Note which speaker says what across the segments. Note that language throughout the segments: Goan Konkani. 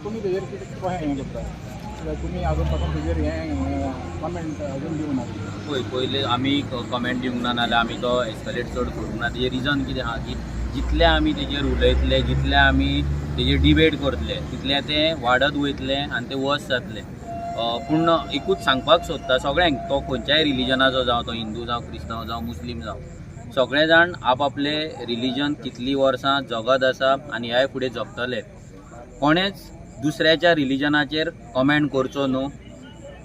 Speaker 1: तुमी तेजेर कितें कशें हें करता? कित्याक तुमी आजून पासून तेजेर हें कमेंट अजून दिवना?
Speaker 2: पळय, पयले आमी कमेंट दिवंक ना, नाल्यार आमी तो एस्कलेट चड करूंक ना. तेजें रिजन कितें आहा की जितले आमी तेजेर उलयतले, जितले आमी तेजेर डिबेट करतले, तितलें तें वाडत वयतलें आनी तें वर्स जातलें. पूण एकूच सांगपाक सोदता सगळ्यांक, तो खंयच्याय रिलिजनाचो जावं, तो हिंदू जावं, क्रिस्तांव जावं, मुस्लीम जावं, सगळे जाण आपआपले रिलिजन कितलीं वर्सां जगत आसा आनी ह्याय फुडें जगतले. कोणेच दुसऱ्याच्या रिलिजनाचेर कमेंट करचो न्हू.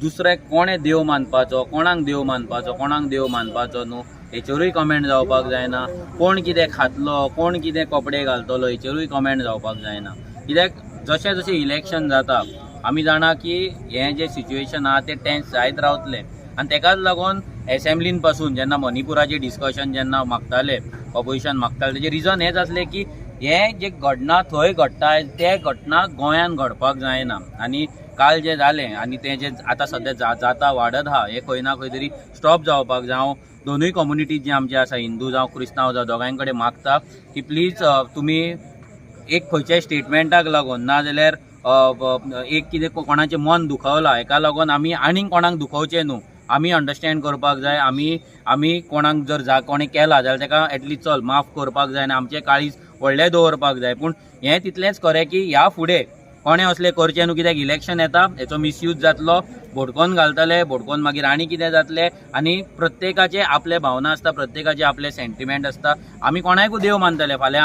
Speaker 2: दुसरे कोणें देव मानपाचो, कोणाक देव मानपाचो, कोणाक देव मानपाचो न्हू, हेचेरूय कमेंट जावपाक जायना. कोण कितें खातलो, कोण कितें कपडे घालतलो, हेचेरूय कमेंट जावपाक जायना. कित्याक जशें जशें इलेक्शन जाता, आमी जाणा की हें जें सिच्युएशन आहा तें टेन्स जायत रावतलें. आनी तेकाच लागून एसेंब्लीन पासून जेन्ना मणिपुराचें डिस्कशन जेन्ना मागताले, ऑपोजिशन मागताले, तेजें रिजन हेंच आसलें की हें जें घडना थंय घडटा, तें घटना गोंयान घडपाक जायना. आनी काल जें जालें आनी तें जें आतां सद्या जाता, वाडत आहा, हें खंय ना खंय तरी स्टॉप जावपाक जाय. हांव दोनूय कम्युनिटीज जे आमचे आसा, हिंदू जावं क्रिस्तांव जावं, दोगांय कडेन मागता की प्लीज तुमी एक खंयच्याय स्टेटमेंटाक लागून ना जाल्यार एक कितें कोणाचें मन दुखवलां हेका लागून आमी आनीक कोणाक दुखोवचें न्हू. आमी अंडरस्टँड करपाक जाय. आमी कोणाक जर कोणें केलां जाल्यार ताका एटलिस्ट चल माफ करपाक जाय आनी आमचें काळीज व्हडलें दवरपाक जाय. पूण हें तितलेंच खरें की ह्या फुडें कोणें असलें करचें न्हू, कित्याक इलेक्शन येता, हेचो मिसयूज जातलो, भडकोन घालतले, भडकोन मागीर आनी कितें जातलें. आनी प्रत्येकाचे आपले भावना आसता, प्रत्येकाचे आपले सेंटिमेंट आसता. आमी कोणाकूय देव मानतले. फाल्यां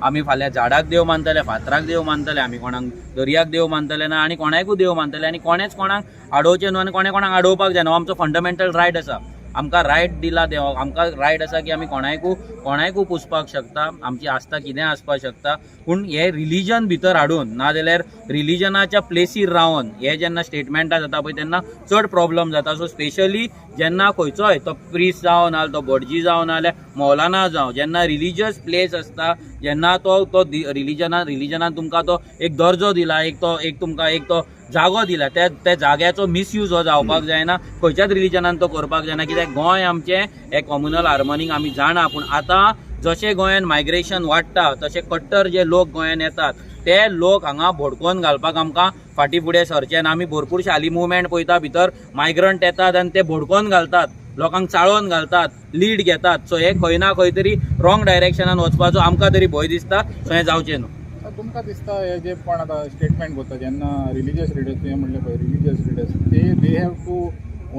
Speaker 2: आमी फाल्यां झाडाक देव मानतले, फातराक देव मानतले, आमी कोणाक दर्याक देव मानतले ना, आनी कोणाकूय देव मानतले. आनी कोणेच कोणाक आडोवचें न्हू आनी कोणें कोणाक आडोवपाक जायना. हो आमचो फंडामेंटल रायट आसा. आमकां रायट दिला देवा, आमकां रायट आसा की आमी कोणायकूय पुजपाक शकता, आमची आस्था कितेंय आसपाक शकता. पूण हे रिलीजन भितर हाडून नाजाल्यार रिलीजनाच्या प्लेसीर रावन हे जेन्ना स्टेटमेंटां जाता पळय, तेन्ना चड प्रॉब्लम जाता. सो स्पेशली जेन्ना खंयचोय तो प्रिस्ट जावं, नाजाल्यार तो भटजी जावं, नाजाल्यार मौलाना जावं, जेन्ना रिलीजियस प्लेस आसता, जेन्ना तो रिलीजनान तुमकां तो एक दर्जो दिला, एक तो एक तुमकां एक तो जागो दिला, त्या जाग्याचो मिसयूज हो जावपाक जायना. खंयच्याच रिलीजनान तो करपाक जायना, कित्याक गोंय आमचें हे कॉम्युनल हार्मनीक आमी जाणा. पूण आतां जशें गोंयान मायग्रेशन वाडटा, तशें कट्टर जे लोक गोंयान येतात, ते लोक हांगा भडकोवन घालपाक आमकां फाटीं फुडें सरचे ना. आमी भरपूरशे हालीं मुवमेंट पळयता, भितर मायग्रंट येतात आनी ते भडकोवन घालतात, लोकांक चाळोवन घालतात, लीड घेतात. सो हे खंय ना खंय तरी रॉंग डायरेक्शनान वचपाचो आमकां तरी भंय दिसता. सो हें जावचें न्हू.
Speaker 1: तुमकां दिसता हे जे कोण आतां स्टेटमेंट करता, जेन्ना रिलीजियस लिडर्स, तुवें म्हणलें पळय, रिलीजियस लिडर्स ते they have to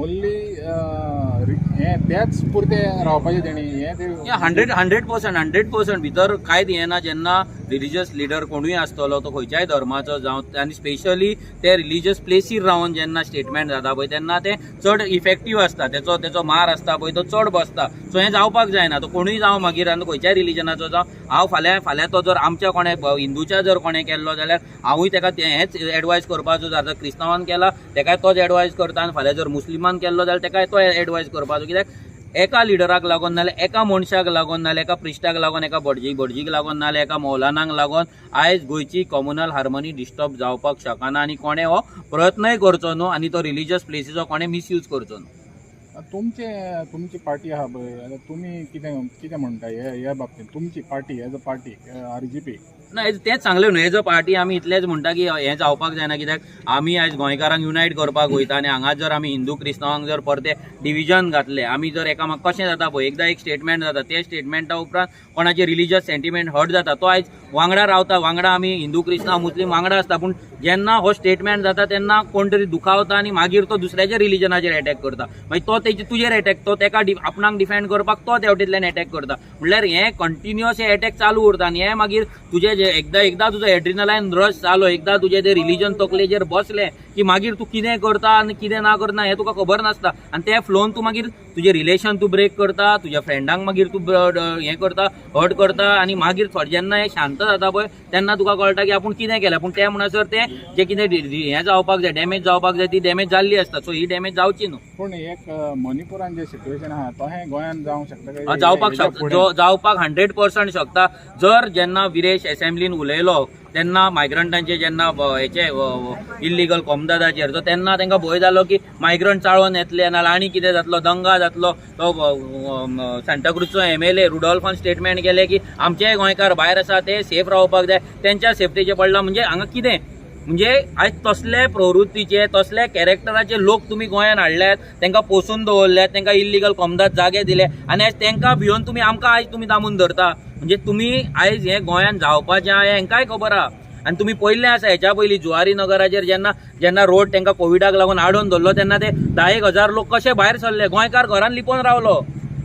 Speaker 1: only हें तेच पुरतें रावपाचें तेणी हें ते
Speaker 2: 100%, 100%. भितर कांयच हें ना. जेन्ना रिलीजियस लिडर कोणूय आसतलो, तो खंयच्याय धर्माचो जावं, आनी स्पेशली ते रिलीजियस प्लेसीर रावन जेन्ना स्टेटमेंट जाता पळय, तेन्ना ते चड इफेक्टीव आसता. तेचो मार आसता पळय, तो चड बसता. सो हें जावपाक जायना. तो कोणूय जावं मागीर आनी खंयच्याय रिलीजनाचो जावं, हांव फाल्यां तो जर आमच्या कोणें हिंदूच्या जर कोणें केल्लो जाल्यार हांवूय तेका हेंच एडवायज करपाचो. जर क्रिस्तांवान केला तेकाय तोच एडवायज करता आनी फाल्यां जर मुस्लिमान केल्लो जाल्यार तेकाय तो एडवायज करपाचो. कित्याक एका लिडराक लागून, नाल्यार एका मनशाक लागून, नाल्यार एका प्रिस्टाक लागून, एका भटजीक लागून, नाल्यार एका मौलानाक लागून आयज गोंयची कॉम्युनल हार्मनी डिस्टर्ब जावपाक शकना. आनी कोणें हो प्रयत्नय करचो न्हू आनी तो रिलीजियस प्लेसीचो कोणें मिसयूज करचो न्हू.
Speaker 1: तुमची पार्टी आहा पळय, आतां तुमी कितें म्हणटा हे ह्या बाबतींत, तुमची party as a party RGP?
Speaker 2: ना, तेंच सांगलें न्हू, एज अ पार्टी आमी इतलेंच म्हणटा की हें जावपाक जायना. कित्याक आमी आयज गोंयकारांक युनायट करपाक वयता आनी हांगा जर आमी हिंदू क्रिस्तांवांक जर परते डिविजन घातले आमी जर एकामेक, कशें जाता पळय, एकदां एक स्टेटमेंट जाता, ते स्टेटमेंटा उपरांत कोणाचे रिलीजियस सेंटिमेंट हर्ट जाता, तो आयज वांगडा रावता, वांगडा आमी हिंदू क्रिस्तांव मुस्लीम वांगडा आसता, पूण जेन्ना हो स्टेटमेंट जाता तेन्ना कोण तरी दुखावता आनी मागीर तो दुसऱ्याच्या रिलीजनाचेर एटॅक करता. मागीर तो तेजे तुजेर एटॅक, तो तेका आपणाक डिफेंड करपाक तो तेवटेंतल्यान एटॅक करता. म्हणल्यार हें कंटिन्युअस हे एटॅक चालू उरता. आनी हें मागीर तुजें जे एकदां एकदां तुजो एड्रिनलायन रश जालो, एकदां तुजें तें रिलीजन तकलेचेर बसलें की मागीर तूं कितें करता आनी कितें ना करना हें तुका खबर नासता. आनी ते फ्लोन तूं मागीर तुजें रिलेशन तूं ब्रेक करता, तुज्या फ्रेंडांक मागीर तूं हें करता, हर्ट करता. आनी मागीर थोडें जेन्ना हें शांत जाता पळय, तेन्ना तुका कळटा की आपूण कितें केलें. पूण तें म्हणसर तें जें कितें हें जावपाक जाय, डॅमेज जावपाक जाय, ती डॅमेज जाल्ली आसता. सो ही डॅमेज जावची न्हू.
Speaker 1: पूण एक मणिपुरान जें सिट्युएशन आहा तशें गोंयान जावंक शकता काय?
Speaker 2: जावपाक
Speaker 1: हेच्या
Speaker 2: शकता.
Speaker 1: फुडें?
Speaker 2: जावपाक 100% शकता. जर जेन्ना विरेश एसेंब्लीन उलयलो तेन्ना मायग्रंटांचे जेन्ना हेचे इल्लिगल कोमदादाचेर, तो तेन्ना तांकां भंय जालो की मायग्रंट चाळोवन येतले, नाल्यार आनी कितें जातलो, दंगा जातलो. तो सांताक्रुजचो एमएलए रुडोल्फान स्टेटमेंट केलें की आमचेय गोंयकार भायर आसा, ते सेफ रावपाक जाय, तेंच्या सेफ्टीचें पडलां. म्हणजे हांगा कितें म्हणजे आयज तसले प्रवृत्तीचे, तसले कॅरेक्टराचे लोक तुमी गोंयान हाडल्यात, तांकां पोसून दवरल्यात, तांकां इल्लिगल कोमदाद जागे दिले आनी आयज तांकां भियोन तुमी आमकां आयज तुमी दामून धरता. म्हणजे तुमी आयज हें गोंयान जावपाचें आहा हें हेंकांय खबर आहा. आनी तुमी पयलें आसा, हेच्या पयलीं जुवारी नगराचेर जेन्ना जेन्ना रोड तांकां कोविडाक लागून आडोवन धरलो तेन्ना ते 10,000 लोक कशे भायर सरले. गोंयकार घरान लिपोवन रावलो,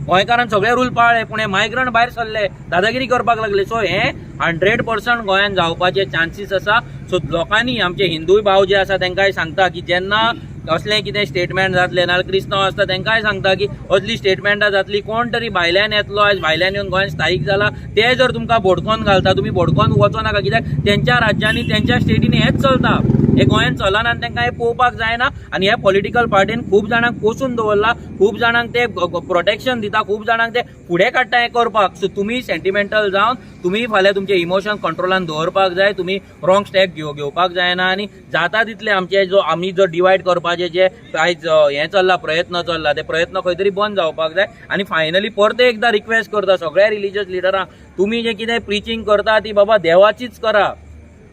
Speaker 2: गोंयकारान सगळे रूल पाळ्ळे, पूण हे मायग्रंट भायर सरले, दादागिरी करपाक लागले. सो हे 100% गोंयान जावपाचे चान्सीस आसा. सो लोकांनी, आमचे हिंदू भाव जे आसा तांकांय सांगता की जेन्ना असलें कितें स्टेटमेंट जातलें, नाजाल्यार क्रिस्तांव आसता तांकांय सांगता की असली स्टेटमेंटां जातली, कोण तरी भायल्यान येतलो, आयज भायल्यान येवन गोंयान स्थायीक जाला, ते जर तुमकां बोडकोन घालता, तुमी बोडकोन वचो नाका, कित्याक तेंच्या राज्यांनी, तेंच्या स्टेटींनी हेंच चलता. हे गोंयान चलना आनी तांकां हें पळोवपाक जायना. आनी ह्या पॉलिटिकल पार्टीन खूब जाणांक पोसून दवरला, खूब जाणांक ते प्रोटेक्शन दिता, खूब जाणांक ते फुडें काडटा हें करपाक. सो तुमी सेंटिमेंटल जावन तुमी फाल्यां तुमचे इमोशन कंट्रोलान दवरपाक जाय, तुमी रॉंग स्टेप घेवपाक जायना. आनी जाता तितले आमचे जो आमी जो डिवायड करपाचे जे आयज हें चल्ला, प्रयत्न चल्ला, ते प्रयत्न खंय तरी बंद जावपाक जाय. आनी फायनली परते एकदां रिक्वेस्ट करता सगळ्या रिलीजियस लिडरांक, तुमी जें कितें प्रिचींग करता ती बाबा देवाचीच करा,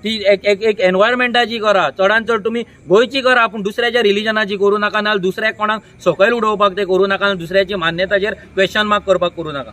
Speaker 2: ती एक एक एक एनवायरमेंटाची करा, चडान चड तुमी गोंयची करा, पूण दुसऱ्याच्या रिलिजनाची करूं नाका, नाजाल्यार दुसऱ्याक कोणाक सकयल उडोवपाक ते करूं नाका, दुसऱ्याची मान्यताचेर क्वेश्चन मार्क करपाक करूं नाका.